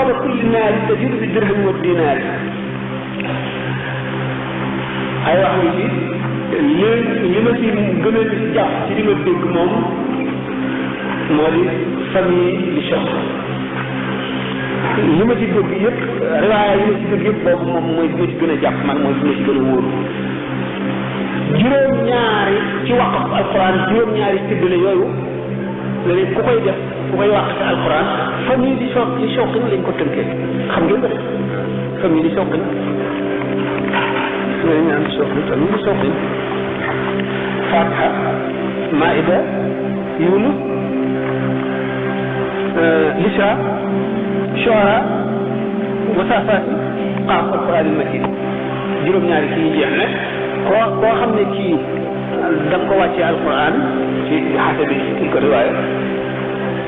بعد كل نار تجد في الدرهم والدينار ay wax ni li ma ci gën a jàpp ci li ma dégg moom moo di famille li choc li ma ci dégg yëpp riwaaya yi ma ci dégg yëpp boobu moom mooy li ma ci gën a jàpp man mooy li ma ci gën a wóor juróom-ñaari ci waqf alquran juróom-ñaari séddale yooyu léegi ku koy def ku koy wàq ci alquran famille di choc ci choc lañ ko tënkee xam ngeen ko de famille di choc ñooñu am choc famille di choc Fatiha Maïda Yunus Lisra Shuara Wasafat Qaaf alquran al-makin juróom-ñaari kii jeex na koo xam ne kii da nga ko wàccee alquran ci xase bi ki ko riwaaya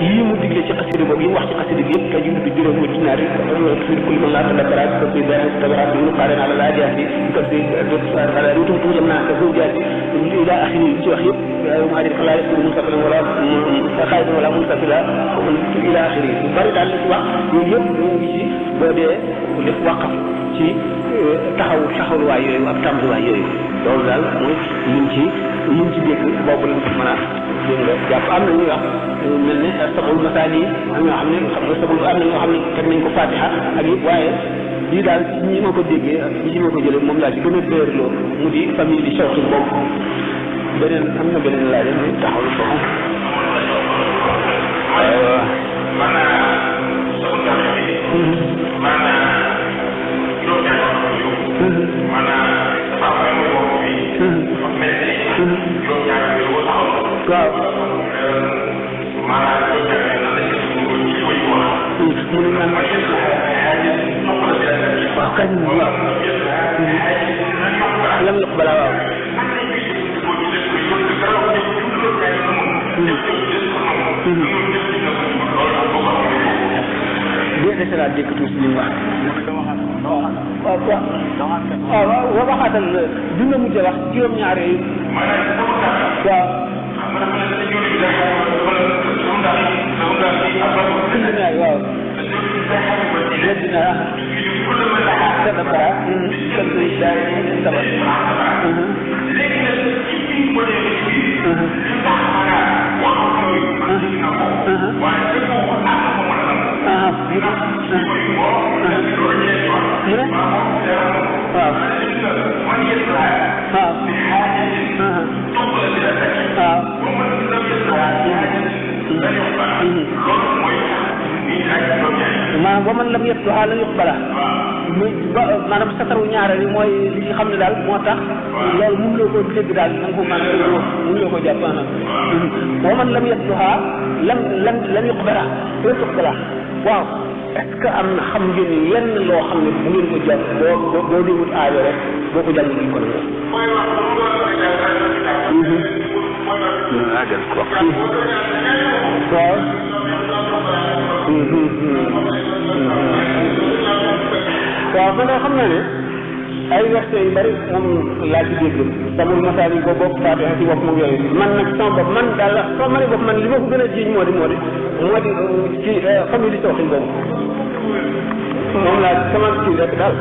yii mu digle ci xasida boobu yi mu wax ci xasida bi yëpp taju bi juróom mu dinaar yi fi kulli man laa tadabbarat ko fi da tabarat bi qaran ala la jaati ko fi ala rutum tu jamna ko fu jaati ila akhiri ci wax yëpp ma di xalaat ko mustaqbal wala xayd wala mustaqbala ila akhiri bari daal ci wax yooyu yëpp ñu ngi ci boo dee def waqaf ci taxawluwaay yooyu ak tàmbaliwaay yooyu loolu daal mooy liñ ci dégg boobu lañ mën a dégg nga jàpp am na ñuy wax mel ne sabul masaani am ñoo xam ne xam nga sabul am na ñoo xam ne teg nañ ko fatiha ak yëpp waaye lii daal ci ñi ma ko déggee ak ñi ma ko jëlee moom laa ci gën a dëerloo mu di famille di Shawqi boobu beneen am na beneen laaj muy taxawlu foofu waaw mu ne man waaw kañ waaw lam la ko balaa waaw boo desee laa dégg tuuti li mu wax waaw waxaatal bi nga mujj wax juróom-ñaar yooyu waaw waaw dina tadabara maanaam ba man lam yettuha lan yuqbala maanaam sataru ñaareel yi mooy li nga xam ne daal moo tax loolu mun loo ko dégg daal da nga ko maanaam mun loo ko jàpp wa man lam yettuha lan yuqbala waaw est ce que am na xam ngeen ni lenn loo xam ne bu ngeen ko jàpp boo déwut aajo rek boo ko jàng duñ ko def waaw waaw man de xam naa ne ay verset yu bari moom laa ci dégg samul masaani ko bopp Fatiha ci bopp moom yooyu man nag sama bopp man daal soo ma ne bopp man li ma ko gën a jiiñ moo di ci famille di Shawqi boobu moom laa sama kii rek daal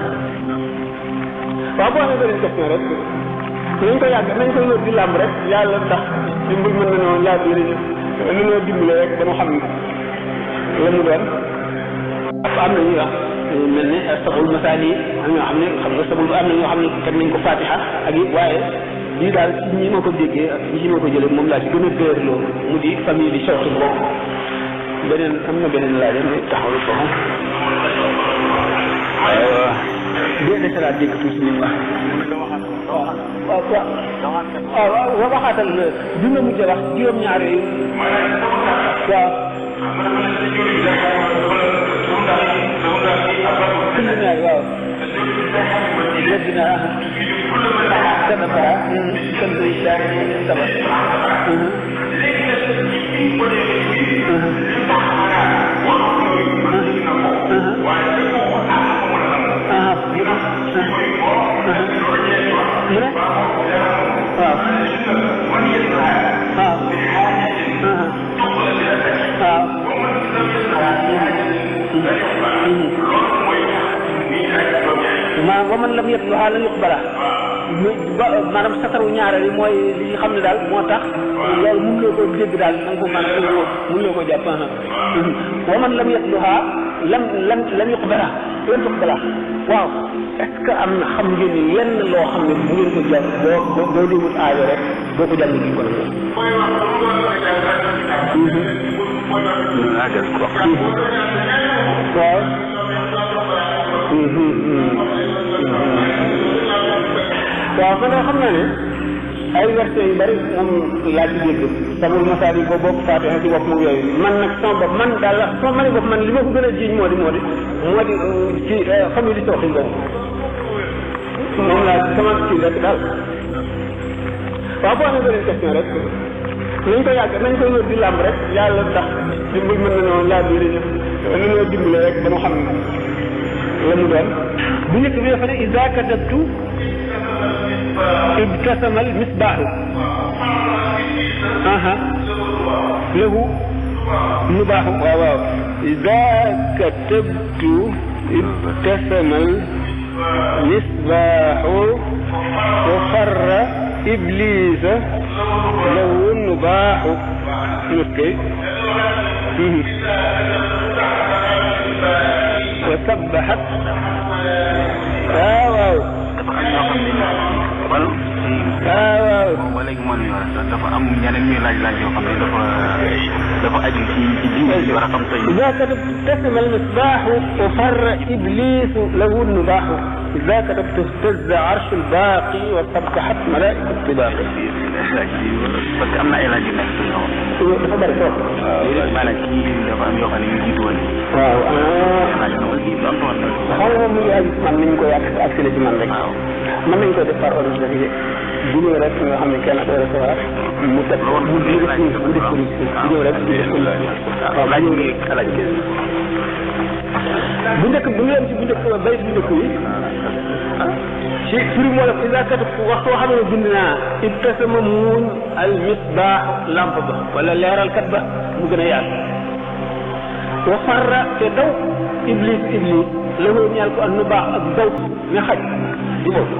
waaw boo amee beneen question rek nañ ko yàgg nañ koy wër di làmb rek yàlla ndax dimbal mën na noo laa biir nu noo dimbale rek ba mu xam la mu doon am na ñuy wax mel ne sabul masaani am ñoo xam ne xam nga sabul am na ñoo xam ne teg nañ ko fatiha ak yëpp waaye lii daal ci ñi ma ko déggee ak ñi ma ko jëlee moom laa ci gën a dëerloo mu di famille di Shawqi boobu beneen am na beneen laaj muy taxawlu foofu boo desee laa dégg tuuti li mu wax waaw waxaatal bi nga mujj wax juróom-ñaar yooyu waaw waaw dina tadabara waaw wa man lam yatluha lan yuqbala maanaam sataru ñaareel yi mooy li xam ne daal moo tax loolu mun loo ko dégg daal na nga ko mun loo ko jàpp wa man lam yatluha lam yuqbala waaw est-ce que am na xam ngeen ni lenn loo xam ne bu ngeen ko jàpp boo di wut aajo rek boo ko jàng duñ ko def waaw waaw man xam naa ne ay verset yu bari moom laa ci dégg sabul masaal yi ko bopp Faatiha ci bopp moom yooyu man nag sama bopp man daal sama mani bopp man li ma ko gën a jiiñ moo di ci famille di tooxi boobu moom laa sama kii rek daal waaw boo amee beneen question rek nañ ko yàgg nañ koy wër di làmb rek yàlla tax dimbal mën na noonu laa biir nu ñoo dimbale rek ba mu xam la mu doon bu njëkk bi dafa ne iza katabtu ibtasama al misbaahu lahu nubaahu waaw iza katabtu ibtasama al misbaahu wa farra iblisa lahu nubaahu wa sabbahat waaw ba léegi moo ñu war dafa am ñeneen ñuy laaj yoo xam ne dafa aju ci jiw bi war a xam tey. إذا ابتسم المصباح وفر إبليس له النباح إذا اهتز عرش الباقي وسبحت ملائكة الطباق. parce que am na ay laaj yu nekk ci ñoom. dafa bëri trop. waaw maanaam kii dafa am yoo xam ne ñu jiitu woon. waaw laaj na ma kii doon toon. xam nga mu ngi aju man ni ñu koy accéléré ci man rek. waaw mën nañu ko def par ordre de vie bu ñëw rek nga xam ne kenn ak recevoir mu teg mu def ko bu ñëw rek waaw laaj ngi laaj bu njëkk bu ñu yem ci bu njëkk bayit bu njëkk yi ci firi moo def isa kat waxtu xam ne bind naa ibtasama muuñ al misbaax lampe ba wala leeralkat ba mu gën a yaatu wa farra te daw iblis la ko ñaal ko ak nu baax ak daw nga xaj di boobu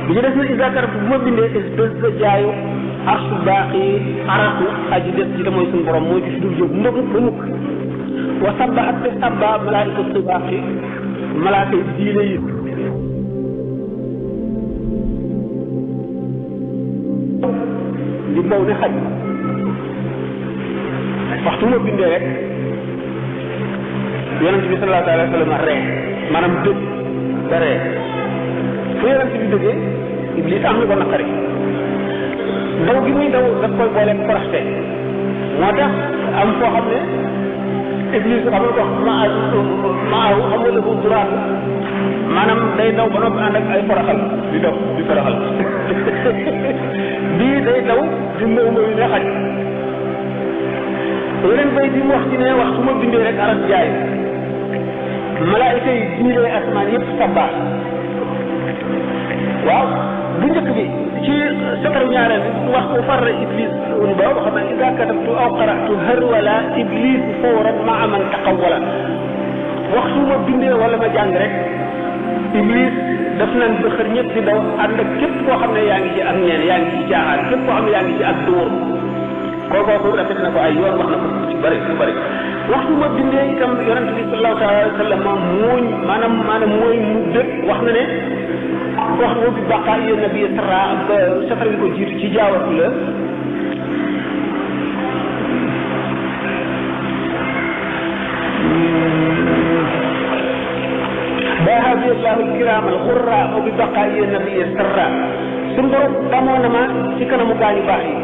bi ñu des na isa kat bu ma bindee bés ba jaayu arsu baax yi arasu aji des ci te mooy suñu borom mooy ci fi dul jóg mbëgg ba mukk wa sabbahat te sabba malaayika tibaax yi malaaka yi diine yi di mbaw ne xaj waxtu ma bindee rek yonent bi sallallahu alayhi wa sallam ree maanaam dëgg ba ree fu yonent bi dëggee iblis am na ko naqari daw gi muy daw daf koy booleeg proxte moo tax am foo xam ne iblis xam nga ko maahu xam nga dafa duraatu maanaam day daw ba noppi ànd ak ay foroxal di daw di foroxal bii day daw di mbaw mbaw yi ne xaj yeneen bay di mu wax ci ne wax su ma bindee rek aras jaay malaayika yi diine asmaan yëpp sabbaat waaw bu njëkk bi ci sataru ñaareel bi wax ko farra iblis un ba wax na ida katabtu aw qara'tu har wala iblis fawran maa man taqawwala wax su ma bindee wala ma jàng rek iblis daf nañ ba xër ñëpp di daw ànd ak képp koo xam ne yaa ngi ci ak neen yaa ngi ci caaxaan képp koo xam ne yaa ngi ci ak dóor kooku rafet na ko ay yoon wax na ko ci bëri lu bëri waxtu ma bindee itam yonent bi sallallahu alayhi wa sallam mooñ maanaam mooy mu dëkk wax na ne wax na bi baqaa yéen nabi sara ba safar bi ko jiitu ci jaawatu la baaxa bi allahu alkiram alxurra o bi baqaa yéen nabi sara suñu borom damoo na ma ci kanamu gaañu baax yi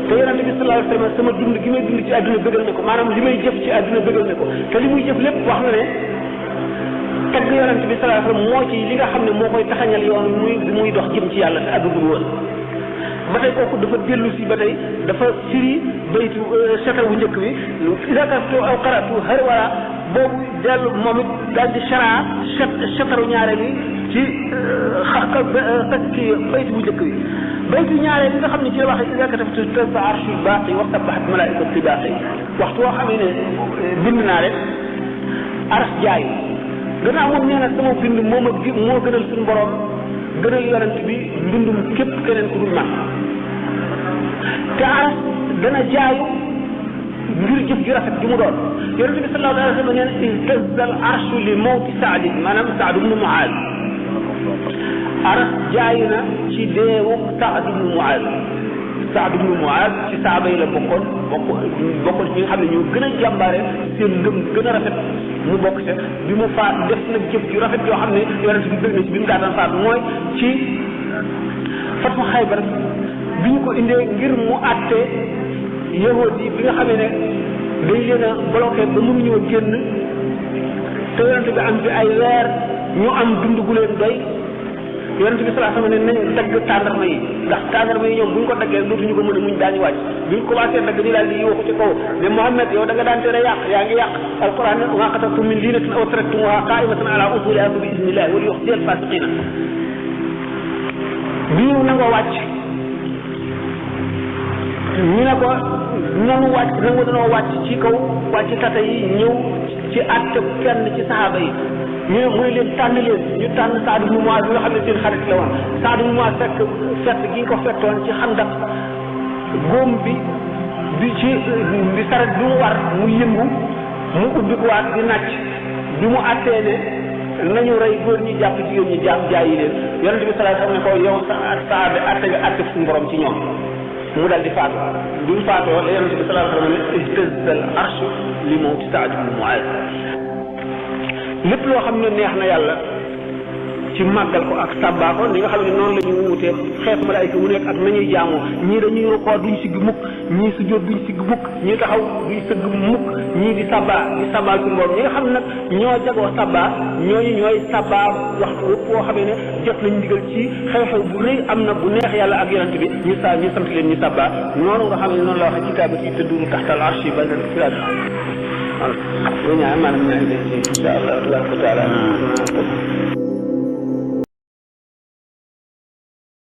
te yonente bi sallallahu alayhi wa sallam sama dund gi may dund ci àdduna bëggal na ko maanaam li may jëf ci àdduna bëggal na ko te li muy jëf lépp wax na ne tagg yonente bi sallallahu alayhi wa sallam moo ci li nga xam ne moo koy taxañal yoon muy dox jëm ci yàlla te àggagul woon ba tey kooku dafa dellu si ba tey dafa firi baytu sata wu njëkk bi iza katabtu aw qara'tu har wala boobu dellu moom it daal di chara sataru ñaareel yi ci kii baytu bu njëkk bi baytu ñaareel bi nga xam ne ci la waxee iza katabtu tasbah arshul baaqi wa sabbahat malaa'ikatu tibaaqi waxtu woo xamee ne bind naa rek aras jaayu gannaaw moom nee na sama bind moo gënal suñu borom gënal yonent bi mbindum képp keneen ku dul man te aras dana jaayu ngir jëf ju rafet ju mu doon yonent bi sallallahu alayhi wa sallam nee na ihtazza al arshu li mawti Saad maanaam Saad ibnu Muaaz aras jaayu na ci deewu Saad ibnu Muaaz Saad ibnu Muaaz ci saaba yi la bokkoon ci nga xam ne ñoo gën a jàmbaare seen ngëm gën a rafet mu bokk ca bi mu faat def nag jëf ju rafet yoo xam ne yonent bi bëgg na ci bi mu daataan faat mooy ci fatu Xaybar bi ñu ko indee ngir mu àtte yahuud yi bi nga xamee ne dañ leen a bloqué ba mënuñoo génn te yonent bi am fi ay weer ñu am dund gu leen doy yonent bi sallallahu alayhi wasallam ne nañ dagg tàndarma yi ndax tàndarma yi ñoom bu ñu ko daggee dootuñu ko mën a muñ daañu wàcc bi ñu commencé dagg ñu daal di yuuxu ci kaw ne Muhammad yow da nga daan tere yàq yaa ngi yàq alquran wa qataltum min linatin aw taraktumuha qa'imatan ala usuliha bi idnillahi wa yukhzi al fasiqina bi ñu nangoo wàcc ñu ne ko nanu wàcc nangu danoo wàcc ci kaw wàcc tata yi ñëw ci àtte kenn ci saxaaba yi ñu ne mooy leen tànn leen ñu tànn Saad ibnu Muaaz bi nga xam ne seen xarit la woon Saad ibnu Muaaz fett gi nga ko fettoon ci xandak góom bi ci di saret bi mu war mu yëngu mu ubbi ko waat di nàcc bi mu àttee ne nañu rey góor ñi jàpp jigéen ñi jaayi leen yonent bi sallallahu alayhi wasallam ne ko yow saxaaba àtte nga àtte suñu borom ci ñoom mu dal di faatu bi mu faatoo la yonent bi sallallahu alayhi wasallam ne ihtazza al arshu li mawti Saad ibnu Muaaz lépp loo xam ne neex na yàlla ci màggal ko ak sàbbaa ko li nga xam ne noonu la ñu wutee xeetu malaayika wu nekk ak nañuy jaamoo ñii dañuy rukkoo duñ sigg mukk ñii sujjóot duñ sigg mukk ñii taxaw duñ sëgg mukk ñii di sàbbaa ci mboom ñi nga xam ne nag ñoo jagoo sàbbaa ñooy sàbbaa waxtu wëpp boo xamee ne jot nañ ndigal ci xew-xew bu rëy am na bu neex yàlla ak yonent bi ñu sant leen ñu sàbbaa noonu nga xam ne noonu la waxee kitaaba ci taduru taxtal arshi ba filaat voilà.